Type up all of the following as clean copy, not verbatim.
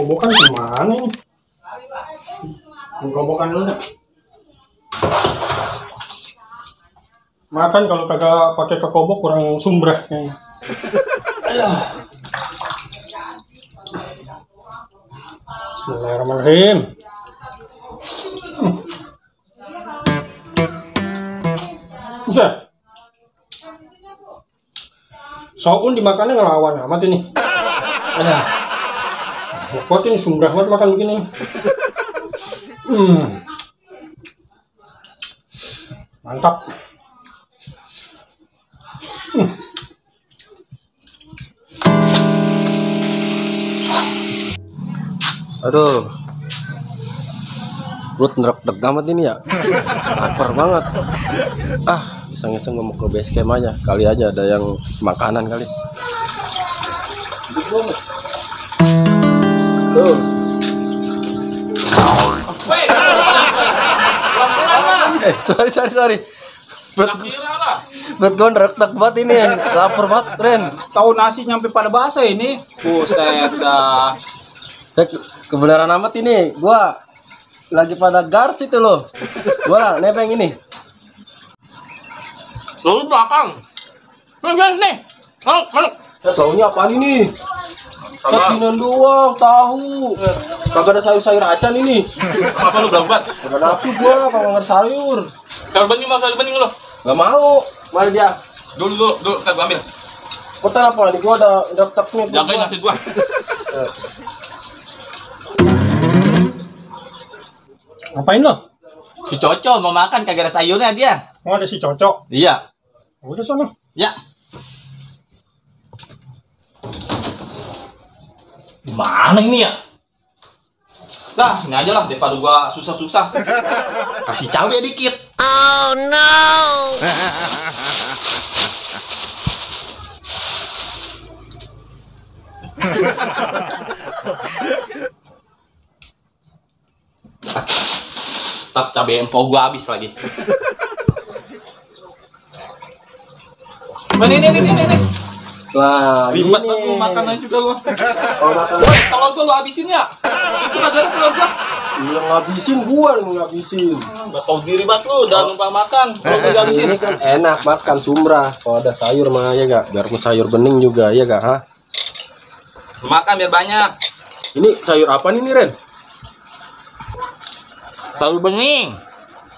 Kobokan gimana ini? Kobokan dulu deh. Makan kalau kagak pakai kekobok kurang sumbrah kayaknya. Bismillahirrahmanirrahim. Bisa. Soun dimakannya ngelawan amat ini. Ada. Kuat ini sumbrah banget makan begini. Mantap. Aduh, perut ngerek-deg amat ini ya. Lapar banget. Iseng-iseng mau ke base camp aja. Kali aja ada yang makanan kali. Tuh. Sorry. Buat gue ngerek-deg banget ini. Lapar banget, Ren. Tahu nasi nyampe pada basah ini. Buset dah. Kebenaran amat ini, gua lagi pada gars itu loh. Gua lah nebeng ini. Lu belakang. Nih. Taunya apaan ini? Kecinan doang, tahu. Kagak ada sayur-sayur acan ini. Apa lu belum buat? Kagak nafsu gua, kagak sayur. Sayur bening lu. Gak mau. Mari dia. Dulu, kan gua ambil. Pertama apa nih? Gua ada daftar nih. Jagain nasi gua. Ngapain lo? Si Coco mau makan kagak ada sayurnya dia. Oh, ada si Cocok. Iya. Udah sana. Ya. Gimana ini ya? Dah, ini aja lah daripada gua susah-susah. Kasih cabai dikit. Oh no. Tas cabai empau gua habis lagi. Ini. Wah, Ribet ini. banget makan aja juga gua. Kalau makan Woi, telur gua lu habisin ya. Itu kagak ada telur gua. yang ngabisin gua yang ngabisin. Gak tau diri banget lu, udah numpang makan. Kalau gua habisin. Ini kan enak makan sumbrah. Kalau ada sayur mah ya gak, biarpun sayur bening juga ya gak, ha? Makan biar banyak. Ini sayur apa nih Ren? Telur bening.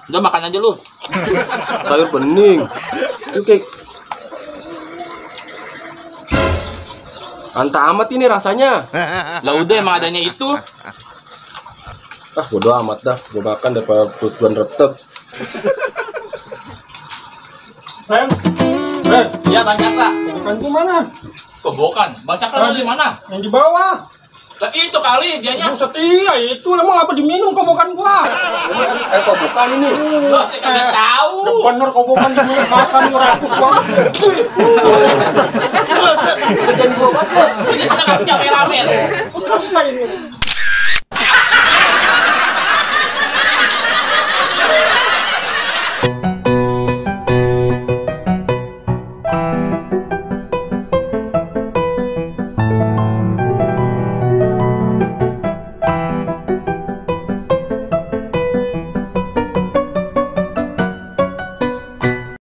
Udah makan aja lu. Sayur bening. Oke. Antah amat ini rasanya. Lah udah emang adanya itu. Bodo amat dah. Gue makan daripada perut gue ngerep. Ren. Ya Bang Cakra. Kobokan itu mana? Kobokan. Bang Cakra lu di mana? Yang di bawah. Lah itu kali dianya. Buset, iya itu lah mau apa diminum kobokan gua. Kobokan ini. Lu sih kagak tahu. Bener kobokan diminum makan rakus banget. Kerjaan gue banget. Bisa cabai ramen. Rasain ini.